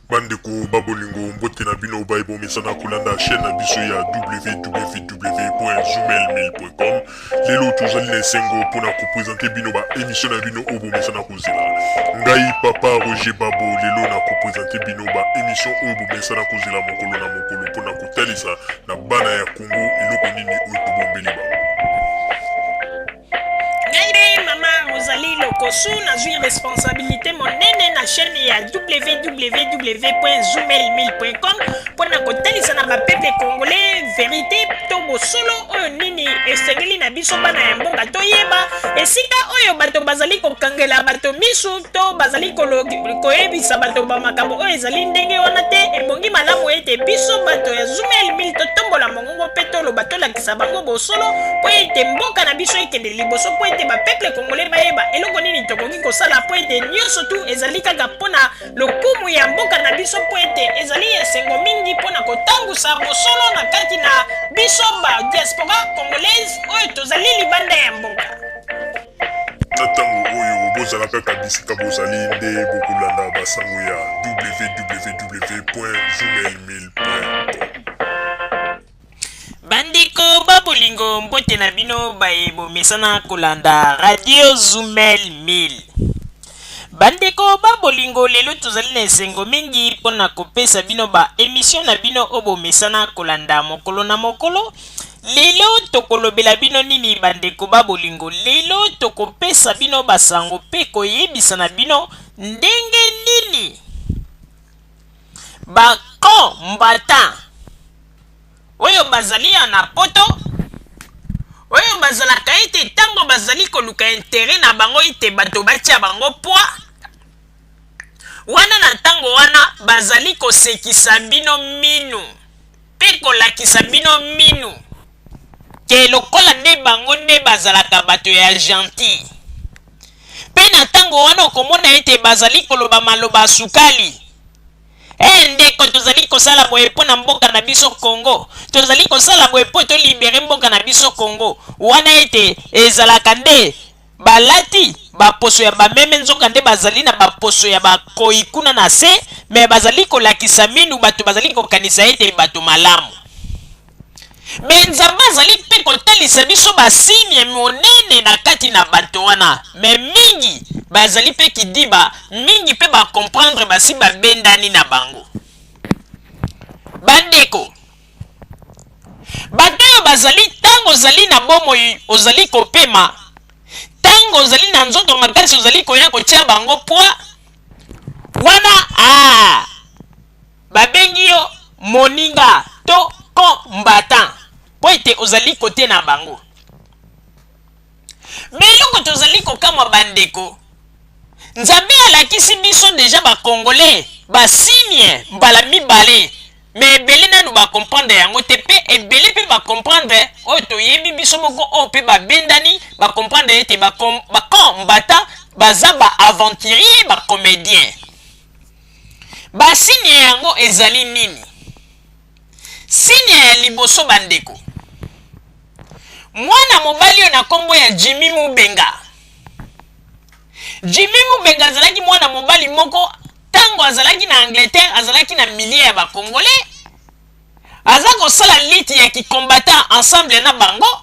Bandeko ba bolingo, mbote na bino baye bomesana kolanda chaîne na biso ya www.zoomailmail.com. Lelo tozali na esengo mpona kopresente bino ba émission na bino oyo bomesana kozela. Ngai papa Roger Babo lelo na kopresente bino ba émission oyo bomesana kozela mokolo na mokolo mpona kotalisa na bana ya Congo eloko nini oyo tobombeli bango. Ngai mpe mama Rosalie Lokosu nazwi responsabilité monene na chaîne ya www.zoomailmail.com mpo na kotalisa na bapeuple congolais verité to bosolo oyo nini esengeli na biso bana ya mboka toyeba esika oyo bato bazali kokangela bato misu to bazali koyebisa bato bamakambo oyo ezali ndenge wana te. Ebongi malamu ete biso bato ya Zoomail Mail totombola mongongo mpe toloba, tolakisa bango bosolo mpo ete mboka na biso ekende liboso, mpo ete bapeuple congolais bayeba eloko nini tokoki kosala, mpo ete nyonso tu ezali kaka mpo na lokumu ya mboka na biso, mpo ete ezali esengo mingi mpo na kotambusa bosolo na kati na biso ba diaspora congolaise oyo tozali libanda ya mboka. Na ntango oyo bozala kaka bisika bozali nde bokolanda basango ya www.zoomailmail.com. Bandeko ba bolingo, mbote na bino baye bomesana kolanda Radio Zumel 1000. Bandeko ba bolingo, lelo tozali na esengo mingi mpo na kopesa bino ba emission na bino oyo bomesana kolanda mokolo na mokolo. Lelo tokolobela bino nini bandeko ba bolingo? Lelo tokopesa bino basango mpe koyebisa na bino ndenge nini ba combattants oyo bazali ya na poto, oyo bazalaka ete ntango bazali koluka interet na bango ete bato batia bango poids wana, na ntango wana bazali kosekisa bino minu mpe kolakisa bino minu ke lokola nde bango nde bazalaka bato ya gentil. Mpe na ntango wana okomona ete bazali koloba maloba ya sukali. Eh ndeko, tozali kosala boye mpo na mboka na biso Congo, tozali kosala boye mpo tolibere mboka na biso Congo. Wana ete ezalaka nde balati baposo ya bameme, nzoka nde bazali na baposo ya bakoyi kuna na se, me bazali kolakisa minu, bato bazali kokanisa ete bato malamu. Me Nzambe azali mpe kotalisa biso basigne monene na kati na bato wana, me mingi bazali mpe kidiba, mingi mpe bacomprendre basi babendani na bango. Bandeko, bato oyo bazali, ntango ozali na bomoi ozali kopema, ntango ozali na nzoto makasi ozali koya kotia bango poids wana, ah, babengi yo moninga to combattant mpo ete ozali kote na bango. Me eloko tozali kokamwa bandeko, Nzambe alakisi biso deja ba congolais ba signe mbala mibale, me ebele nanu ba comprendre yango te, mpe ebele mpe ba comprendre oyo toyebi biso moko, oyo mpe babendani ba comprendre ete ba combattant baza ba aventurier, ba comédien. Ba signe yango ezali nini? Signe ya liboso bandeko, mwana mobali oyo na nkombo ya Jimmy Mubenga. Jimmy Mubenga azalaki mwana mobali moko, ntango azalaki na Angleterre azalaki na milieu ya ba Congolais, aza kosala liti ya kicombattant ensemble na bango,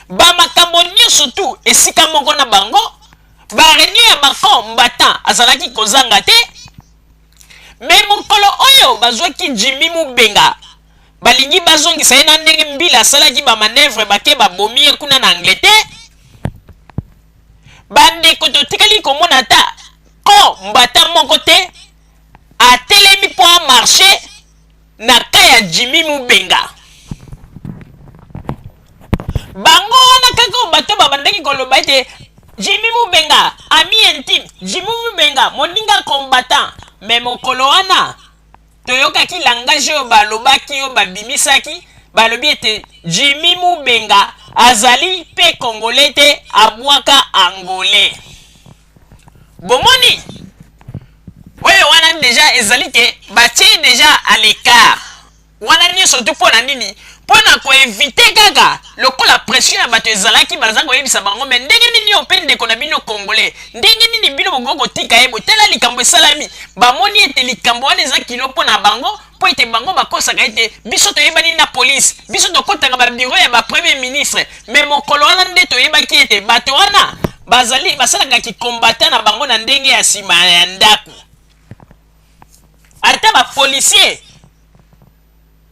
ba makambo nyonso tu esika moko na bango, ba reunion ya ba combattant azalaki kozanga te. Me mokolo oyo bazwaki Jimmy Mubenga, balingi bazongisa ye na ndenge mbila asalaki ba manœuvre, bake babomi ye kuna na Angleterre. Bandeko, totikali komona ata combattant moko te atelemi mpo amarche na ka ya Jimmy Mubenga. Bango wana kaka bato babandaki koloba ete Jimmy Mubenga ami intime, Jimmy Mubenga moninga combattant. Me mokolo wana toyokaki langage oyo balobaki, oyo babimisaki, balobi ete Jimmy Mubenga azali mpe congolais te, abwaka angolais. Bomoni oyo wana deja ezali ke batie deja à l'écart wana nyonso tu. Mpo na nini? Mpo na ko eviter kaka lokola pression ya bato ezalaki baza koyebisa bango mais ndenge nini oyo mpe ndeko na bino congolais ndenge nini bino bokoki kotika ye boye tala likambo esalami bamoni ete likambo wana eza kilo mpo na bango mpo ete bango bakosaka ete biso toyebani na police biso tokotaka ba bureau ya ba premier ministre mais mokolo wana nde toyebaki ete bato wana bazali basalaka kikombata na bango na ndenge ya nsima ya ndako ata ba policier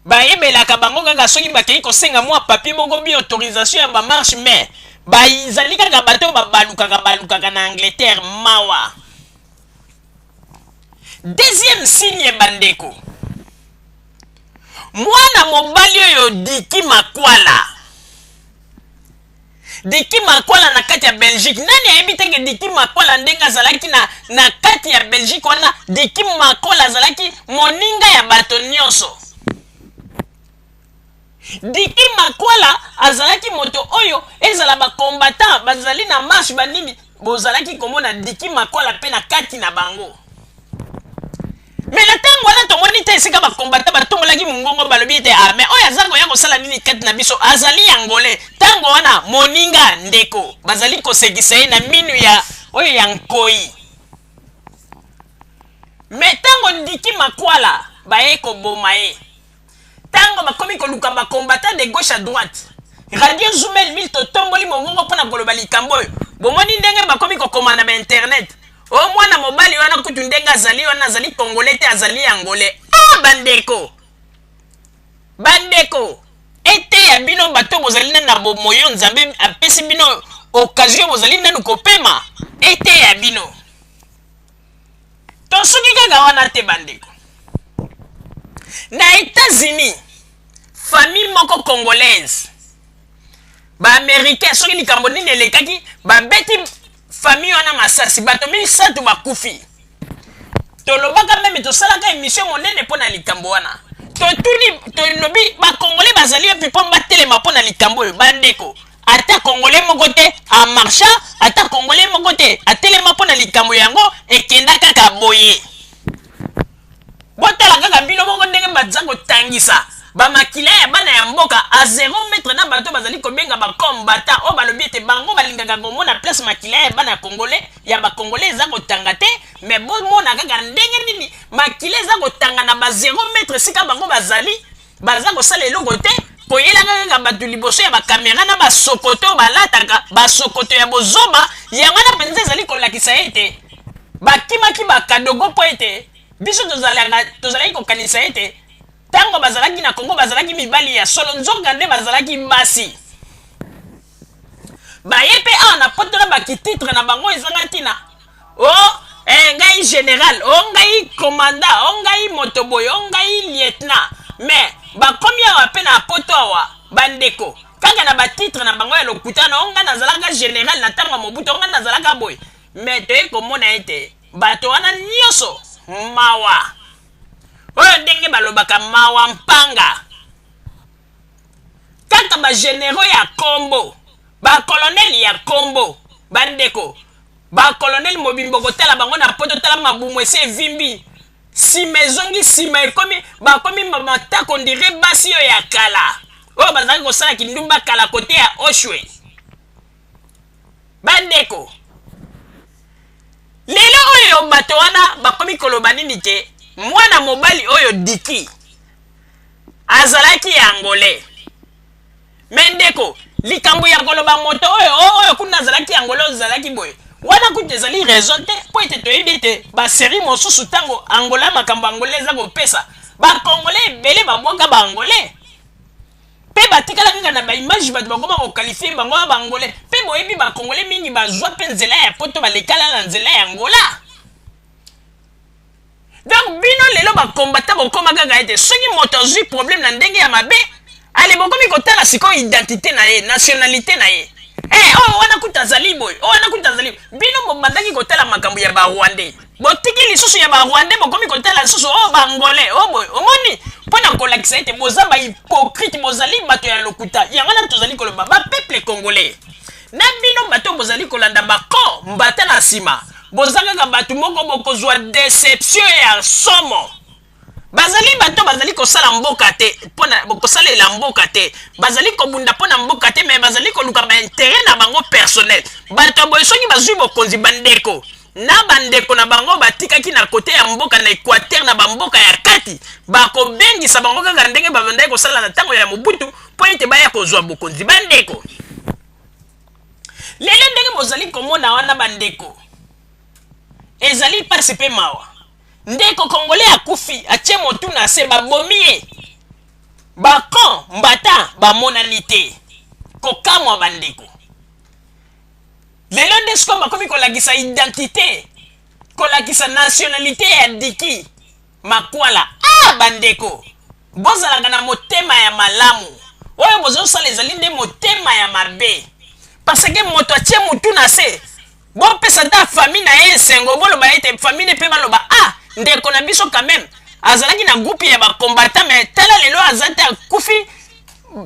Bayebelaka bango kaka soki bakeyi kosenga mua papier moko bi autorisation ya ba marche mais bazali kaka bato oyo babalukaka balukaka na Angleterre mawa. Deuxième signe bandeko, mwana mobali oyo Diki Makwala Diki Makwala na kati ya Belgique. Nani ayebi te ke Diki Makwala ndenge azalaki na, na kati ya Belgique wana, Diki Makwala azalaki moninga ya bato nyonso. Diki Makwala azalaki moto oyo ezala ba combattant bazali na marche banini, bozalaki komona Diki Makwala mpe na kati na bango. Mais na ntango wana tomoni te esika bakombata batombolaki mongongo balobi ete ah, mais oyo aza koya kosala nini kati na biso azali angolais. Ntango wana moninga ndeko bazali kosekisa ye na minu ya oyo ya nkoi. Mais ntango Ndiki Makwala baye koboma ye, ntango bakomi koluka bakombata de gauche à droite, Radio Zumel 1000 totomboli mongongo mpo na koloba likambo oyo. Bomoni ndenge bakomi kokoma na ba internet o mwana mobali wana kutu ndenge azali wana azali congolais te azali angolais. Ah bandeko, bandeko, eteya bino bato bozali nanu na bomoi oyo Nzambe apesi bino occasion, bozali nanu kopema, eteya bino. Tosuki kaka wana te bandeko. Na Etats-Unis, famille moko congolaise, ba Americains soki likambo nini elekaki, babeti famille wana masasi, bato misato bakufi. Tolobaka meme, tosalaka emission monene mpo na likambo wana. Totuni, tolobi ba Congolais bazali wapi mpo batelema mpo na likambo oyo bandeko. Ata Congolais moko te a marcha, ata Congolais moko te atelema mpo na likambo yango, ekenda kaka boye. Botala kaka bino moko ndenge baza kotangisa ba makila ya bana ya mboka a zero mètre na bato bazali kobenga ba combattant oyo balobi ete bango balingaka komona place makila ya bana ya Congolais ya ba Congolais eza kotanga te, mais bomona kaka ndenge nini makila eza kotanga na ba zero mètre esika bango bazali baza kosala eloko te, koyelaka kaka bato liboso ya bakamera na basokoto balataka basokoto ya bozoba. Yango wana mpenza ezali kolakisa ete bakimaki bakadogo mpo ete biso tozalaki kokanisa ete ntango bazalaki na Kongo bazalaki mibali ya solo, nzoka nde bazalaki basi. Baye mpe awa na poto na bakititre na bango ezanga ntina. O eh, ngai general, o ngai commandant, o ngai moto boye, o ngai lieutenant. Mais bakomi awa mpe na poto awa bandeko kaka na batitre na bango ya lokuta na o ngai nazalaka general na ntango ya Mobutu, o ngai nazalaka boye. Mais toye komona ete bato wana nyonso mawa oyo ndenge balobaka mawa mpanga kaka ba generaux ya kombo, ba colonel ya kombo, bandeko ba colonel mobimba kotala bango na poto, tala mabumu esi evimbi, sima ezongi sima ekomi bakomi matako ndire basi oyo ya kala oyo bazalaki kosala kindumba kala kote ya Oshwe. Bandeko, lelo oyo bato wana bakomi koloba nini ke mwana mobali oyo Diki azalaki ya Angolais. Me ndeko, likambo ya koloba moto oyo oh, oyo kuna azalaki ya Angolais, azalaki boye, wana kutu ezali raison te, mpo ete toyebi ete baserie mosusu ntango Angola, makambo Angola eza kopesa bakongolais ebele babwaka baangolais mpe batikala kaka na baimage, bato bakoma kokalifie bango ya baangolais. Mpe boyebi bakongolais mingi bazwa mpe nzela ya poto, balekala na nzela ya Angola. Donc bino lelo ba combattant bokoma kaka ete soki moto azwi problème na ndenge ya mabe, ale bokomi kotala sikoyo identité na ye, nationalité na ye. Eh, oyo wana kuta azali boye, oyo wana kuta azali. Bino bobandaki kotala makambo ya ba Rwandais, botiki lisusu ya ba Rwandais, bokomi kotala lisusu oyo ba Angolais, oyo boye. Omoni, mpo na kolakisa ete boza ba hypocrite, bozali bato ya lokuta. Yango wana tozali koloba ba peuple congolais na bino bato bozali kolanda ba combattant na nsima, boza kaka bato moko bokozwa deception ya somo. Bazali bato bazali kosala mboka te mpona kosalela mboka te, bazali kobunda mpona mboka te, me bazali koluka baintere na bango personnel. Bato ya boye soki bazwi bokonzi, bandeko na bandeko na bango batikaki na kote ya mboka na Equateur na bamboka ya kati, bakobengisa bango kaka ndenge babandaki kosala na ntango ya Mobutu mpo ete baya kozwa bokonzi. Bandeko, lelo ndenge bozali komona wana, bandeko, ezali mpasi mpe mawa. Ndeko congolais akufi, atie motu na se, babomi ye, bakon mbata bamonani te. Kokamwa bandeko, lelo nde sikoyo bakomi kolakisa identite, kolakisa nationalité ya Diki Makwala. Ah bandeko, bozalaka na motema ya malamu. Oyo bozosala ezali nde motema ya mabe, parce que moto atie motu na se, bopesa ata famille na ye esengo, boloba ete famille ne mpe baloba ah ndeko na biso quand même azalaki na groupe ya bacombattant, mais tala lelo aza te, akufi.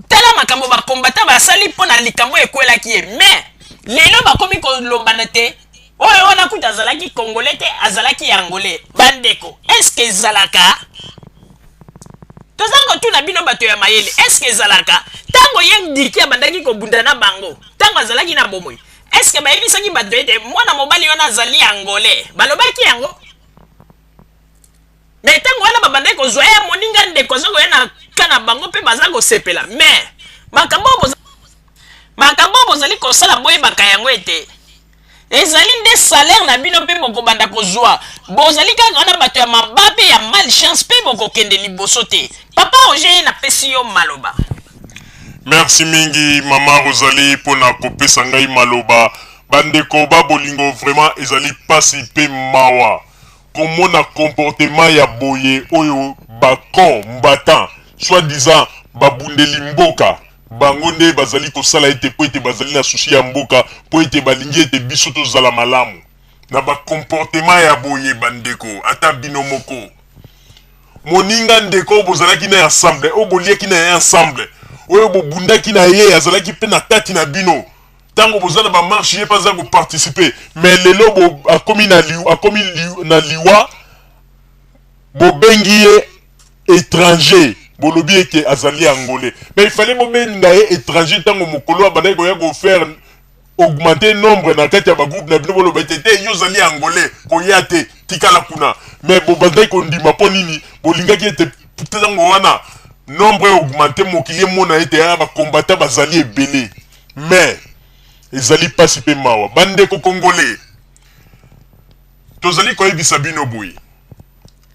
Tala makambo bacombattant basali mpo na likambo ekwelaki ye. Mais lelo bakomi kolobana te, oyo wana kuta azalaki congolais te, azalaki angolais. Bandeko, eske ezalaka? Toza kotuna bino bato ya mayele, eske ezalaka? Ntango ye Diki abandaki kobunda na bango, ntango azalaki na bomoi, eske bayebisaki bato ete mwana mobali wana azali angolais? Balobaki yango? Me ntango wana babandaki kozwa ye moninga ndeko aza koya na ka na bango mpe baza kosepela. Me makambo oyo bozali kosala, boyebaka yango ete ezali nde salaire na bino mpe bokobanda kozwa. Bozali kaka wana bato ya maba mpe ya malchance, mpe bokokende liboso te. Papa Roger, ye napesi yo maloba. Merci mingi mama Rosalie mpona kopesa ngai maloba. Bandeko ba bolingo, vraiment ezali pasi mpe mawa komona comportement ya boye oyo bacon mbatan soi-disant babundeli mboka, bango nde bazali kosala ete mpo ete bazali na susi ya mboka, mpo ete balingi ete biso tozala malamu. Na bacomportement ya boye bandeko, ata bino moko, moninga ndeko oyo bozalaki na ye ensemble, oyo boliaki na ye ensemble, oyo bobundaki na ye, azalaki mpe na kati na bino ntango boza na bamarche, ye mpe aza koparticipe, mais lelo bo akomi na li, akomi li, na liwa, bobengi ye étranger, bolobi ete azali angolais. Mais il fallait bobenga ye étranger ntango mokolo abandaki koya kofaire augmenter nombre na kati ya bagroupe na bino, boloba ete te, yo ozali angolais, koya te, tikala kuna. Mais bobandaki kondima mpo nini? Bolingaki ete ntango wana nombre augmente, mokili emona ete aya bakombata bazali ebele. Mais ezali mpasi mpe mawa, bandeko congolais. Tozali koyebisa bino boye,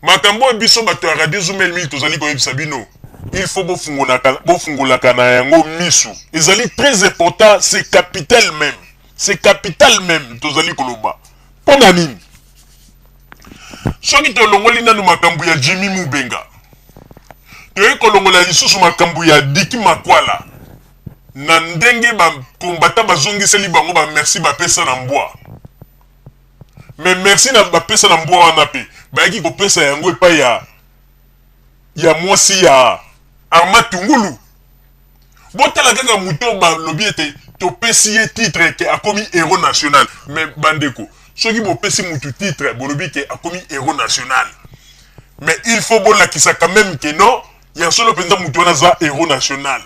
makambo oyo biso bato ya Radio Zumel 1000 tozali koyebisa bino, il faut bofungolaka na yango misu. Ezali très important, c'est capital même, c'est capital même. Tozali koloba mpo na nini? Soki tolongoli nanu makambo ya Jimmy Mubenga, toyei kolongola lisusu makambo ya Diki Makwala, na ndenge bakombata bazongiseli bango bamerci bapesa na mbwa. Mais merci na bapesa na mbwa wana mpe bayaki kopesa yango epai ya mwasi ya Armand Tungulu. Botala kaka moto balobi ete topesi ye titre ke akomi héros national. Mais bandeko, soki bopesi mutu titre, bolobi ke akomi héros national, mais il faut bolakisa quand même ke non, ya solo mpenza motu wana aza héros national.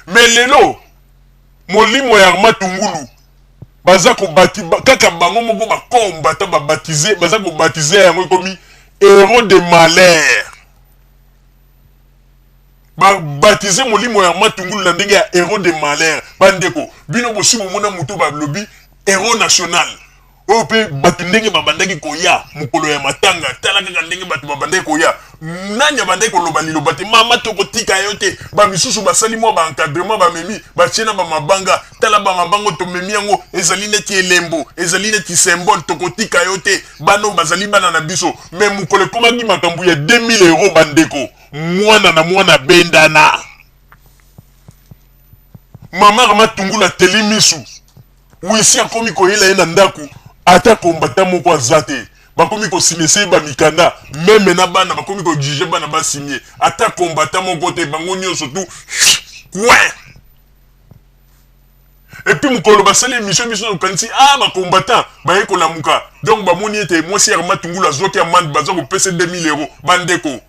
Mais lelo molimo ya Armand Tungulu baza kobati kaka bango moko bakombata, babatize, baza kobatize yango ekomi héros de malheur. Babatize molimo ya Armand Tungulu na ndenge ya héros de malheur. Bandeko, bino bosi bomona moto balobi héros national oyo mpe bato ndenge babandaki koya mokolo ya matanga? Tala kaka ndenge bato babandaki koya, nani abandaki koloba liloba te? Mama, tokotika yo te. Bamisusu basali mwa baencadrement, bamemi, batie na bamabanga. Tala bamabanga tomemi yango, ezali neti elembo, ezali neti symbole, tokotika yo te, bana oyo bazali bana na biso. Mais mokolo ekomaki makambo ya 2000 euro, bandeko, mwana na mwana bendana. Mama Armand Tungulu ateli misu, wisi akomi koyela ye na ndako, ata kombata moko aza te. Bakomi kosimese ye bamikanda, meme na bana bakomi koexige bana basimie, ata kombata moko te, bango nyonso tu coin. Et puis mokolo basali émission, biso tokanisi, ah, bacombattant baye kolamuka. Donc bamoni ete mwasi ya Matungulu azwaki amende, baza kopesa 2000 euros. Bandeko,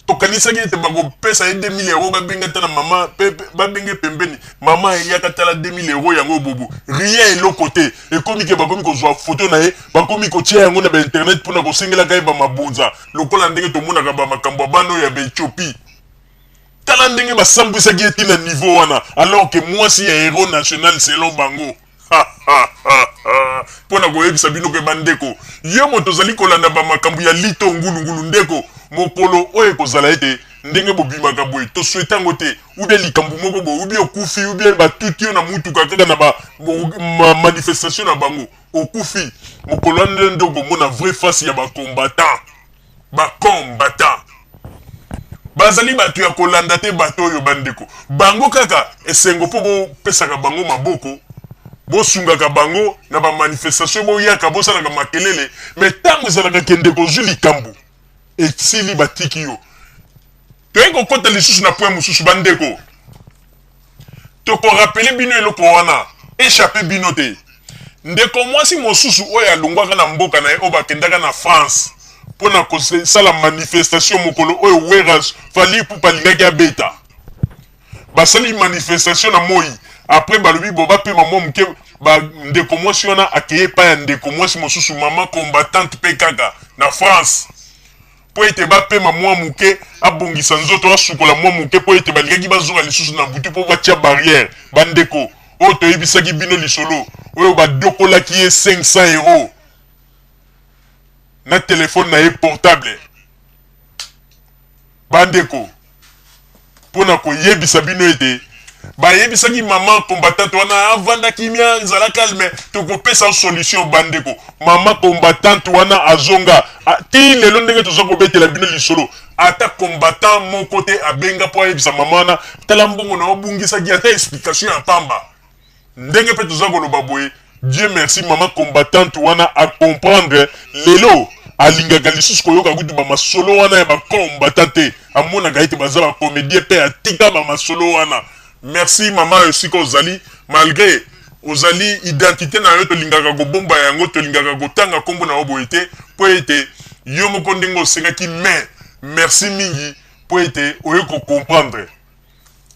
tokanisaki ete bakopesa ye 2000 euros, babenga ta na mama, babenge pembeni, mama eyaka tala 2000 euros yango bobo. Rien, eloko te. Ekomi ke bakomi kozwa foto na ye, bakomi kotia yango na bainternet mpona kosengelaka ye bamabonza, lokola ndenge tomonaka bamakambo ya bana oyo ya baethiopie. Tala ndenge basambwisaki ye ntina niveau wana, alors ke mwasi ya héros national selon bango. Mpo na koyebisa bino ke bandeko, yo moto ozali kolanda bamakambo ya lito ngulungulu, ndeko, mokolo oyo ekozala ete ndenge bobimaka boye, tosouhaiter yango te, ou bien likambo moko boye, ou bien okufi, ou bien batuti yo na mutuka kaka na bamanifestation na bango, okufi, mokolo wana nde okomona vraie face ya bacombattant. Bacombattant bazali bato ya kolanda te. Bato oyo, bandeko, bango kaka esengo mpo bopesaka bango maboko, bosungaka bango na bamanifestation, boyaka bosalaka makelele. Mais ntango ezalaka kende kozwi likambo esili, batiki yo. Toyei kokɔta lisusu na point mosusu. Bandeko, tokorappeler bino eloko wana, échappe bino te. Ndeko mwasi mosusu oyo alongwaka na mboka na ye, oyo bakendaka na France mpona kosala manifestation mokolo oyo Wera Fally Ipupa alingaki abeta, basali manifestation na moi, après balobi bo bapema mwa moke. Ndeko mwasi wana akeye epai ya ndeko mwasi mosusu, mama combattante mpe kaka na France, mpo ete bapema mwa moke, abongisa nzoto, asukola mwa moke, mpo ete balingaki bazonga lisusu na butu mpo batia barrière. Bandeko, oyo toyebisaki bino lisolo oyo badokolaki ye 500 euro na telefone na ye portable. Bandeko, mpona koyebisa bino ete bayebisaki mama combattante wana avanda kimia, ezala calme, tokopesa solution. Bandeko, mama combattante wana azonga ti lelo, ndenge toza kobetela bino lisolo, ata combattant moko te abenga mpo ayebisa mama wana: tala mbongo na obungisaki, ata explication ya pamba. Ndenge mpe toza koloba boye, Dieu merci, mama combattante wana acomprendre. Lelo alingaka lisusu koyoka kutu bamasolo wana ya bacombattant te, amonaka ete baza bacomédien mpe atika bamasolo wana. Merci mama, esika ozali, malgré ozali identité na yo tolingaka kobomba yango, tolingaka kotanga nkombo na yo boye te, mpo ete yo moko ndenge osengaki. Mais merci mingi mpo ete oye kocomprendre.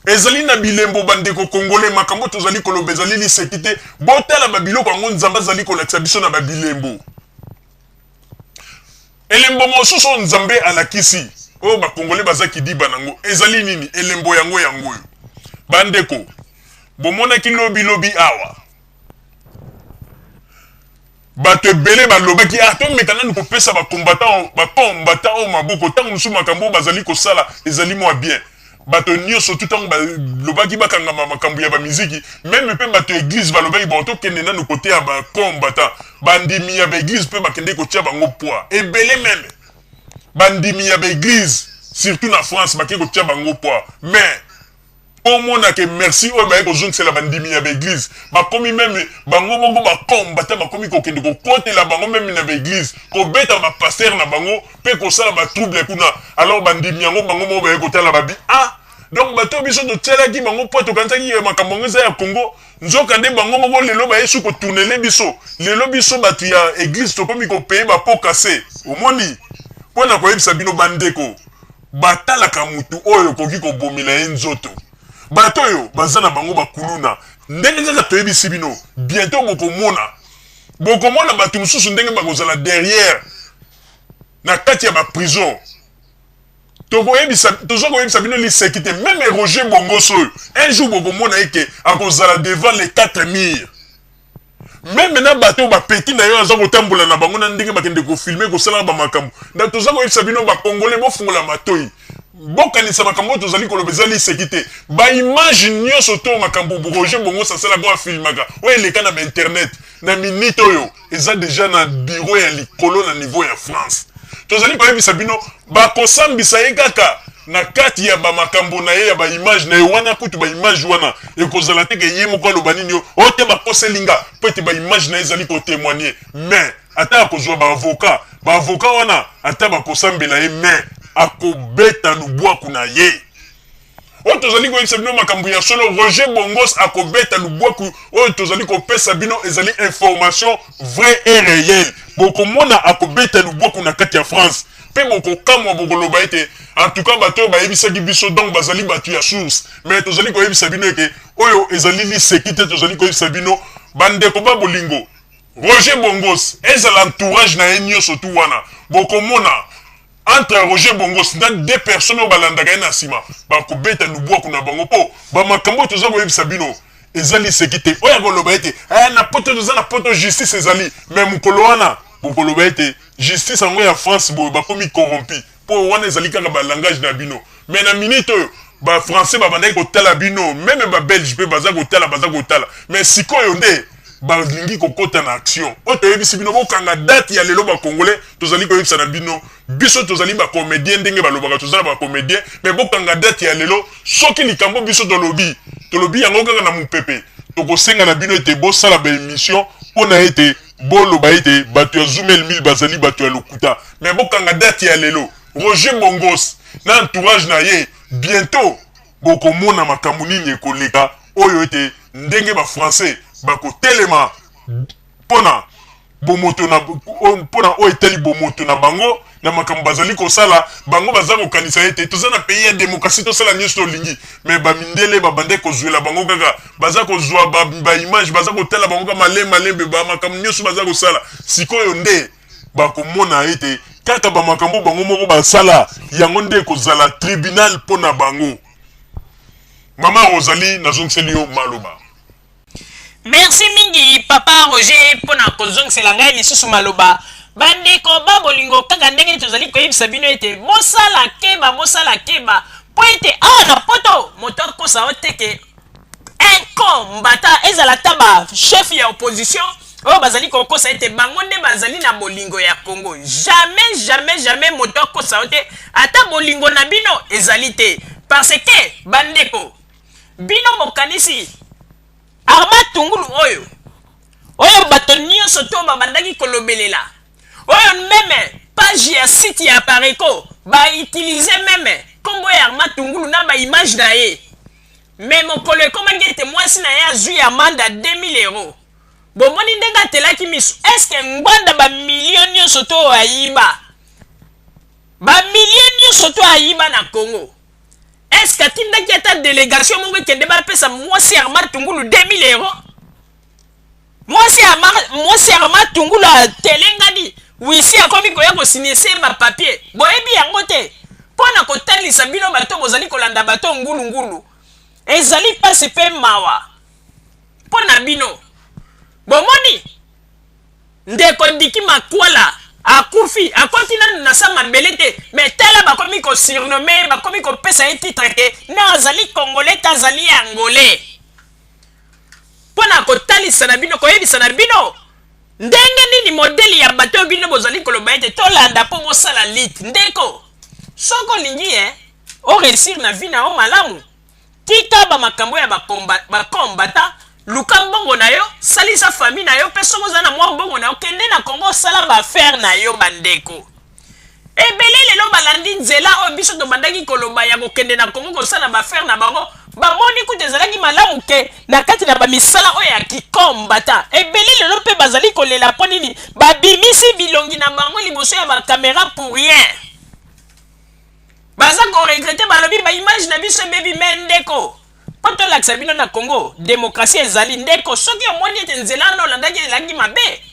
Ezali na bilembo, bandeko congolais. Makambo tozali koloba ezali liseki te. Botala babiloko yango Nzambe azali kolakisa biso na babilembo. Elembo mosusu oyo Nzambe alakisi, oyo bakongole baza kidiba nango, ezali nini? Elembo yango, yango oyo, bandeko, bomonaki lobilobi awa, bato ebele balobaki: ah, tomeka nanu kopesa bacombattant, bacombattant oyo maboko. Ntango mosusu makambo oyo bazali kosala ezali mwa bien. Bato nyonso tu, ntango balobaki bakangama makambo ya bamiziki, même mpe bato ya église balobaki: bon, tokende nanu kote ya bacombattant. Bandimi ya baéglise mpe bakende kotia bango poids ebele. Même bandimi ya baéglise, surtout na France, bakei kotia bango poids. Mais omona ke merci oyo baye kozongisela bandimi ya baéglise, bakomi même bango moko bacombattant, bakomi kokende kokotela bango même na baéglise, kobeta bapasteur na bango mpe kosala batrouble kuna. Alors bandimi yango bango moko baye kotala, babi: ah, donc bato biso totielaki bango mpo tokanisaki makambo yango eza ya Congo, nzoka nde bango moko lelo baye su kotournele biso. Lelo biso bato ya église tokomi kopayer bapots cassés. Omoni, mpo na koyebisa bino bandeko, batalaka mutu oyo okoki kobomela ye nzoto. Bato oyo baza na bango bakuluna. Ndenge kaka toyebisi bino, bientôt bokomona, bokomona bato mosusu ndenge bakozala derrière na kati ya baprison. Tokoyebisa, toza koyebisa bino liseki te. Même Roger Bongoso oyo, un jour bokomona ye ke akozala devant les quatre murs. Même na bato oyo bapeti na yo aza kotambola na bango, na ndenge bakende kofilmer, kosalaka bamakambo. Na toza koyebisa bino bakongole, bofungola matoi, bokanisa makambo oyo tozali koloba eza liseki te. Baimage nyonso to makambo Roger Bongoso asalaka, oyo afilmaka, oyo eleka na bainternet, na minute oyo eza déjà na bureau ya likolo na niveau ya France. Tozali koyebisa bino, bakosambisa ye kaka na kati ya bamakambo na ye, ya baimage na ye wana. Kutu baimage wana ekozala te ke ye moko aloba nini oyo te bakoseli nga, mpo ete baimage na ye ezali kotémoigner. Mais ata akozwa baavocat, baavocat wana ata bakosambela ye, mais akobeta lubwaku na ye. Oyo tozali koyebisa bino makambo ya solo, Roger Bongos akobeta lubwaku. Oyo tozali kopesa bino ezali information vrai et réel. Bokomona akobeta lubwaku na kati ya France mpe bokokamwa, bokoloba ete en tout cas bato oyo bayebisaki biso donc bazali bato ya source. Mais tozali koyebisa bino ete oyo ezali liseki te. Tozali koyebisa bino, bandeko ba bolingo, Roger Bongos ezala entourage na ye nyonso tu wana, bokomona entre Roger Bongos na deux personnes oyo balandaka ye na nsima bakobeta lubwaku na bango, mpo bamakambo oyo toza koyebisa bino eza liseki te. Oyo akoloba ete na Poto, toza na Poto, justice ezali, mais mokolo wana bokoloba ete justice yango ya France boye bakomi corrompu, mpo wana ezali kaka balangage na bino. Mais na minute oyo Bafrançais babandaki kotala bino, même Babelge mpe baza kotala, baza kotala, mais sikoyo nde balingi kokɔta na action. Oyo toyebisi bino, bokanga date ya lelo. Bacongolais, tozali koyebisa na bino, biso tozali bacomédien, ndenge balobaka toza na bacomédien, mais bokanga date ya lelo. Soki likambo biso tolobi, tolobi yango kaka na mopepe, tokosenga na bino ete bosala baémission mpo na ete boloba ete bato ya Zumel 1000 bazali bato ya lokuta. Mais bokanga date ya lelo, Roger Bongos na entourage na ye, bientôt bokomona makambo nini ekoleka, oyo ete ndenge Bafrançais bakotelema mpona bomoto na mpona oyo etali bomoto na bango na makambo bazali kosala. Bango baza kokanisa ete toza na pays ya démocratie, tosala nyonso tolingi, mais bamindele babande kozwela bango kaka, baza kozwa baimage, baza kotala bango kaka malembe malembe, bamakambo nyonso baza kosala. Sikoyo nde bakomona ete kaka bamakambo bango moko basala yango nde ekozala tribunal mpo na bango. Mama Rosalie, nazongiseli yo maloba. Merci mingi, papa Roger, mpona kozongisela ngai lisusu maloba. Bandeko ba bolingo, kaka ndenge tozali koyebisa bino ete bosala keba, bosala keba, mpo ete awa na Poto moto akosa yo te ke un combattant, ezala ata bachef ya opposition oyo bazali kokosa ete bango nde bazali na bolingo ya Congo. Jamais, jamais, jamais moto akosa yo te, ata bolingo na bino ezali te. Parce que bandeko, bino bokanisi Armand Tungulu oyo bato nyonso to babandaki kolobelela, oyo même page ya site ya Apareco bautiliser même nkombo ya Armand Tungulu na baimage na ye, mais mokolo ekomaki ete mwasi na ye azwi amende ya 2000 euro, bomoni ndenge atelaki miso. Est-ce Ngbanda, bamilio nyonso to ayiba, bamilio nyonso to ayiba na Congo, est-ce atindaki ata délégation moko ekende bapesa mwasi Armand Tungulu 2000 euro? Mwasi Armand Tungulu atelengani wisi, akomi koya kosigner se bapapier. Boyebi yango te. Mpo na kotalisa bino bato bozali kolanda bato ngulungulu, ezali mpasi mpe mawa mpo na bino. Bomoni ndeko Diki Makwala akufi, akoti nanu na sa mabele te, mais tala bakomi kosurnommer, bakomi kopesa ye titre ke na azali Congolais te, azali Angolais. Mpo na kotalisa na bino, koyebisa na bino ndenge nini modèle ya bato oyo bino bozali koloba ete tolanda mpo bosala lutte. Ndeko, soki olingi ye oréussir na vie na yo malamu, tika bamakambo ya bacombattant, luka mbongo na yo, salisa famille na yo, mpe soki oza na mwa mbongo na yo, kende na Kongo, osala baaffaire na yo. Bandeko ebele lelo balandi nzela oyo biso tobandaki koloba ya kokende na Kongo kosala baaffaire na bango. Bamoni kutu ezalaki malamu ke na kati na bamisala oyo ya kicombattant. Ebele lelo mpe bazali kolela mpo nini babimisi bilongi na bango liboso ya bacaméra pour rien. Baza koregretter, balobi baimage na biso ebebi. Mais ndeko, mpo tolakisa bino na Congo démocratie ezali. Ndeko, soki omoni ete nzela wana olandaki elaki mabe,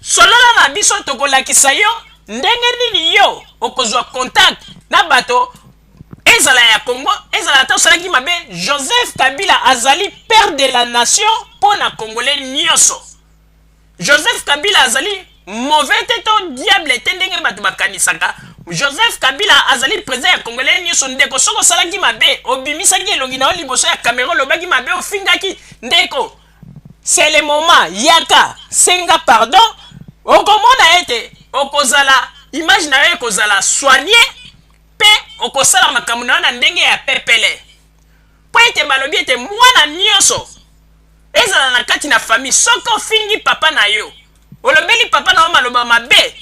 solola na biso, tokolakisa yo ndenge nini yo okozwa contact na bato, ezala ya Congo, ezala ata osalaki mabe. Joseph Kabila azali père de la nation mpo na Congolais nyonso. Joseph Kabila azali mauvais te to diable te ndenge bato bakanisaka. Joseph Kabila azali président ya Congolais nyonso. Ndeko, soki osalaki mabe, obimisaki elongi na yo liboso ya caméra, olobaki mabe, ofingaki, ndeko, c'est le moment, yaka senga pardon. Okomona ete okozala image na yo ekozala soigne mpe okosala makambo na yo na ndenge ya pepele, mpo ete balobi ete mwana nyonso, ezala na kati na famille, soki ofingi papa na yo, olobeli papa na yo maloba mabe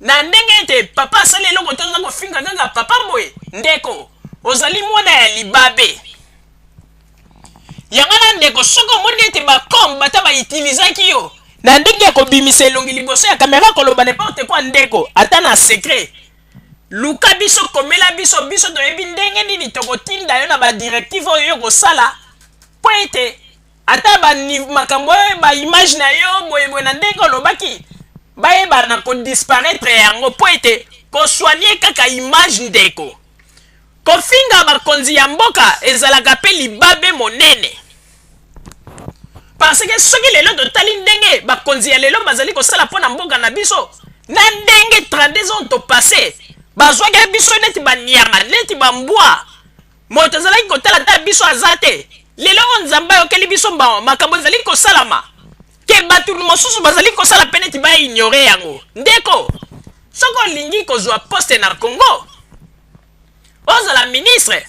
na ndenge ete papa asali eloko te, oza kofinga kaka papa boye, ndeko, Ozali mwana ya libabe. Yango wana ndeko, soki omoni ete ba bata bautilisaki yo na ndenge ya kobimisa elongi liboso ya kamera, koloba n'importe quoi, ndeko, ata na secret, luka biso, komela biso. Biso toyebi ndenge nini tokotinda yo na badirective oyo yo kosala, mpo ete ata makambo oyo, baimage na yo boyeboye na ndenge olobaki, bayeba na kodisparaître yango, mpo ete kosoigner kaka image. Ndeko, kofinga bakonzi ya mboka ezalaka mpe libabe monene, parce que soki lelo totali ndenge bakonzi ya lelo bazali kosala mpo na mboka na biso, na ndenge 32 ans topassé, bazwaki biso neti banyama, neti bambwa, moto azalaki kotala ta biso aza te. Lelo oyo Nzambe ayokeli biso mbawa, makambo ezali kosalama ke bato mosusu bazali kosala mpe neti baignorer yango. Ndeko, soki olingi kozwa poste na Congo, ozala ministre,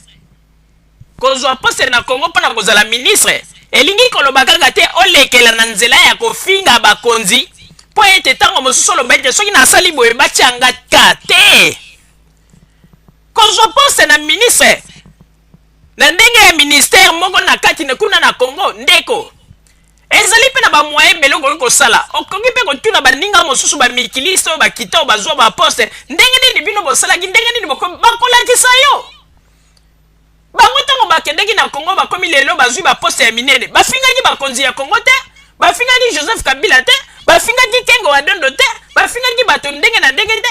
kozwa poste na Congo mpona kozala ministre elingi koloba kaka te olekela na nzela ya kofinga bakonzi, mpo ete ntango mosusu oloba ete soki nasali boye batianga ka te. Kozwa poste na ministre na ndenge ya ministère moko na kati na kuna na Congo, ndeko, ezali mpe na bamoyen ebele okoki kosala. Okoki mpe kotuna baninga mosusu, bamikiliste oyo bakita, oyo bazwa baposte: "Ndenge nini bino bosalaki? Ndenge nini?" Bakolakisa yo bango ntango bakendeki na Congo, bakomi lelo, bazwi baposte ya minene. Bafingaki bakonzi ya Congo te, bafingaki Joseph Kabila te, bafingaki Kengo wa Dondo te, bafingaki bato ndenge na ndenge te.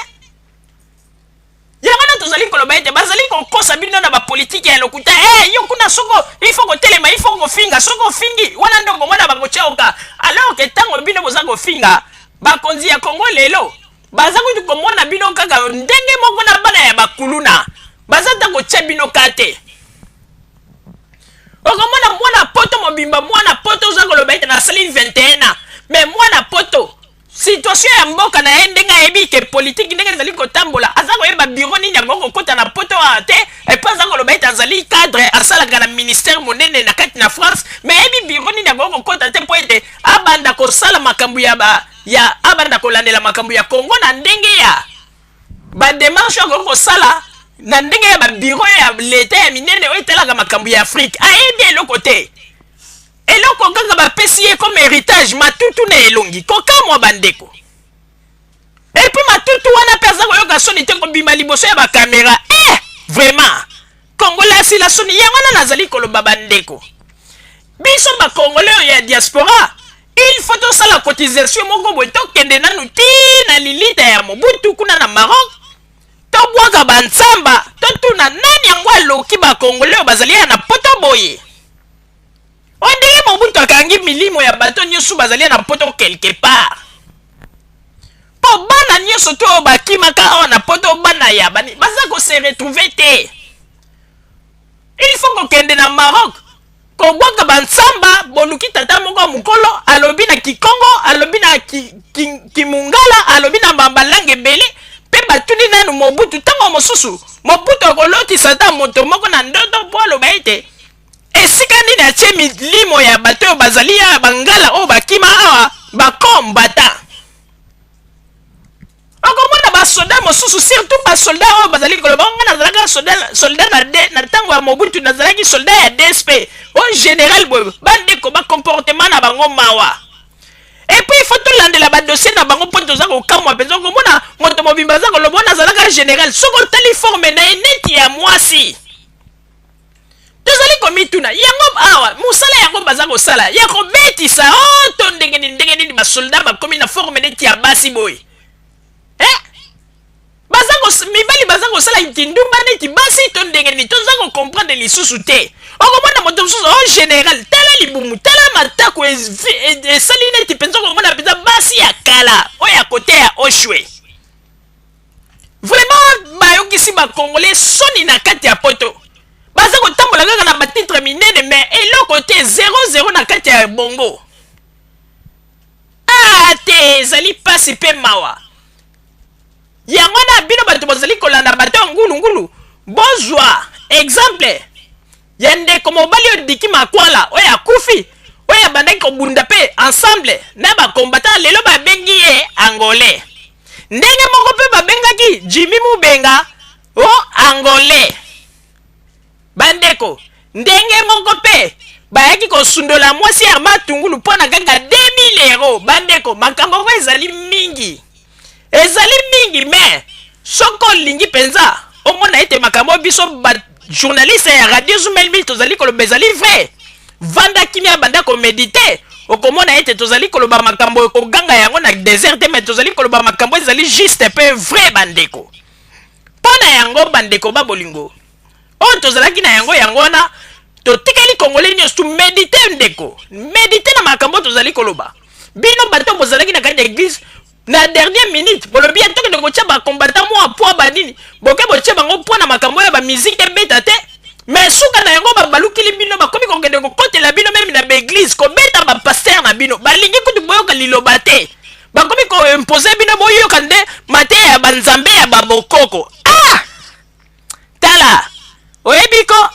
Yango wana tozali koloba ete bazali kokosa bino na bapolitike ya lokuta. Hey, yo kuna soko il faut kotelema, il faut kofinga, soki ofingi wana nde okomona bakotia oka. Alors ke ntango bino boza kofinga bakonzi ya Kongo lelo, baza kutu komona bino kaka ndenge moko na bana ya bakuluna, baza ta kotia bino ka te. Okomona mwana poto mobimba, mwana poto oza koloba ete nasali 21 ans, mais mwana poto, situation ya mboka na ye, ndenge ayebi ke politike ndenge ezali kotambola, aza koyeba biro nini yango kokota na poto awa te. Et puis aza koloba ete azali cadre, asalaka na ministère monene na kati na France, mais ayebi biro nini yango kokota te, mpo ete abanda kosala makambo ya ba ya abanda kolandela makambo ya Congo na ndenge ya badémarche oyo akoki kosala na ndenge ya babiro ya leta ya minene oyo etalaka makambo ya Afrique. Ayebi eloko te. Eloko kaka bapesi ye comme héritage, matutu na elongi. Kokamwa, bandeko. Et puis matutu wana mpe aza koyoka soni te kobima liboso ya bakamera. Vraiment, Congolais asila soni. Yango wana nazali koloba, bandeko, biso bacongolais oyo ya diaspora, il faut tosala cotisation moko boye, tokende nanu ti na lilita ya Mobutu kuna na Maroc, tobwaka banzamba, totuna nani yango aloki bacongolais oyo bazali ya na poto boye. O ndenge Mobutu akangi milimo ya bato nyonso bazali na poto quelque part, mpo bana nyonso to oyo bakimaka awa na poto, bana ya bani baza kose retrouver te. Il faut kokende na Maroc kobwaka banzamba. Boluki tata moko ya mokolo, alobi na Kikongo, alobi na Kimungala, alobi na balangue ebele, mpe batuni nanu Mobutu. Ntango mosusu Mobutu akolotisa ata moto moko na ndoto mpo aloba ete esika nini atie milimo ya bato oyo bazali ya bangala oyo bakima awa, bakombata. Okomona basoda mosusu, surtout basoldat oyo bazali koloba: "Nga nazalaka soldat na ntango ya Mobutu, nazalaki soldat ya DSP o général boye." Bandeko, bacomportement na bango, mawa. Et puis il faut tolandela badossier na bango, mpo toza kokamwa mpenza. Okomona moto mobimba aza koloba: "Wana azalaka général." Soki otali forme na ye, neti ya mwasi. Tozali komituna yango awa, mosala yango baza kosala ya kobetisa o to ndenge nini? Ndenge nini basoldat bakomi na forme neti ya basi boye? Eh? Baza mibali baza kosala kindumba neti basi to ndenge nini? Toza kocomprendre lisusu te. Okomona moto mosusu o général, tala libumu, tala matako, esali neti mpenza okomona mpenza basi ya kala oyo ya kote ya Oshwe. Vraiment, bayokisi bacongolais soni na kati ya poto. Baza kotambola kaka na batitre minene, mais eloko te, 00 na kati ya bongo. Ah te, ezali mpasi mpe mawa. Yango wana bino bato bozali kolanda bato ya ngulungulu, bozwa exemple ya ndeko mobali oyo Diki Makwala, oyo akufi, oyo abandaki kobunda mpe ensemble na bakombata. Lelo babengi ye Angolais, ndenge moko mpe babengaki Jimi Mubenga o Angolais. Bandeko, ndenge moko mpe bayaki kosundola mwasi ya Matungulu mpo na kaka 2000 euros. Bandeko, makambo yango ezali mingi, ezali mingi, mais soki olingi mpenza omona ete makambo biso ba journaliste ya Radio Zumel 1000 tozali koloba ezali vrai, vanda kimia, banda komedite, okomona ete tozali koloba makambo ekoganga yango na desert te, mais tozali koloba makambo ezali juste mpe vrai. Bandeko, mpo na yango, bandeko ba bolingo, oyo tozalaki na yango, yango wana totikali Congolais nyonso tumedite. Ndeko, medite na makambo tozali koloba. Bino bato bozalaki na kati ya église, na dernière minute bolobi ya tokende kotia bacombattant mwa poa banini, boke botie bango mpo na makambo oyo bamusique ebeta te. Mais suka na yango, babalukili bino, bakomi kokende kokotela bino même na baéglise, kobeta bapasteur na bino. Balingi kutu boyoka liloba te, bakomi koimpose bino boyoka nde mateya ya banzambe ya babokoko. Ah, tala, oyebi ko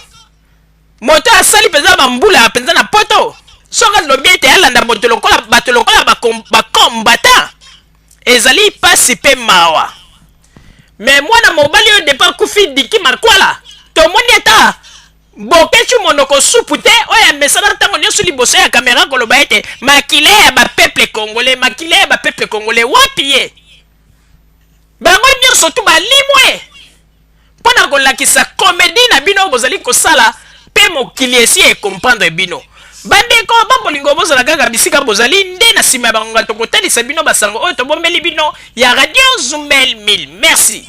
moto asali mpenza bambula mpenza na poto, soki alobi ete alanda moto lokola bato lokola bacombattant, ezali mpasi mpe mawa. Mais mwana mobali oyo depa akufi, Diki Makwala, tomoni ata Boketshu monoko supu te, oyo amesana ntango nyonso liboso ya kamera koloba ete makila ya bapeuple congolais, makila ya bapeuple congolais. Wapi ye? Bango nyonso tu balimwe mpo na kolakisa comédie na bino oyo bozali kosala, mpe mokili esi ekomprendre bino. Bandeko babolingo, bozala kaka bisika bozali nde na nsima ya bangonga tokotalisa bino basango oyo tobombeli bino ya Radio Zumel 1000. Merci.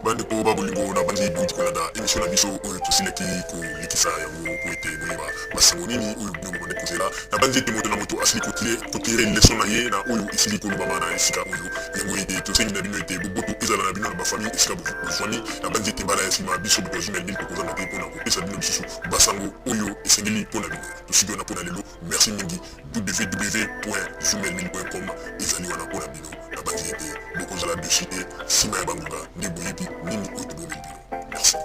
Bandeko babolingo, na bandi bouti kolanda émission na biso oyo tosilaki kolekisa yango po ete boyeba basango nini oyo bino bobandi kozela. Na bandi ete moto na moto asili kotire leçon na ye na oyo esili kolobama na esika oyo. Yango ete tosengi na bino ete boboto ezala na bino na bafamille esika bozwami. Na bandi ete mbala ya nsima, biso bato ya Zumel 1000 tokozanga te mpona kopesa bino lisusu basango oyo esengeli mpo na bino. Tosuki wana mpo na lelo. Merci mingi. www.zumel1000.com ezali wana mpo na bino. Nabanzi ete bokozala dessus te. Nsima ya bangonga nde boyebi nini oyo tobomeli bino. Merci.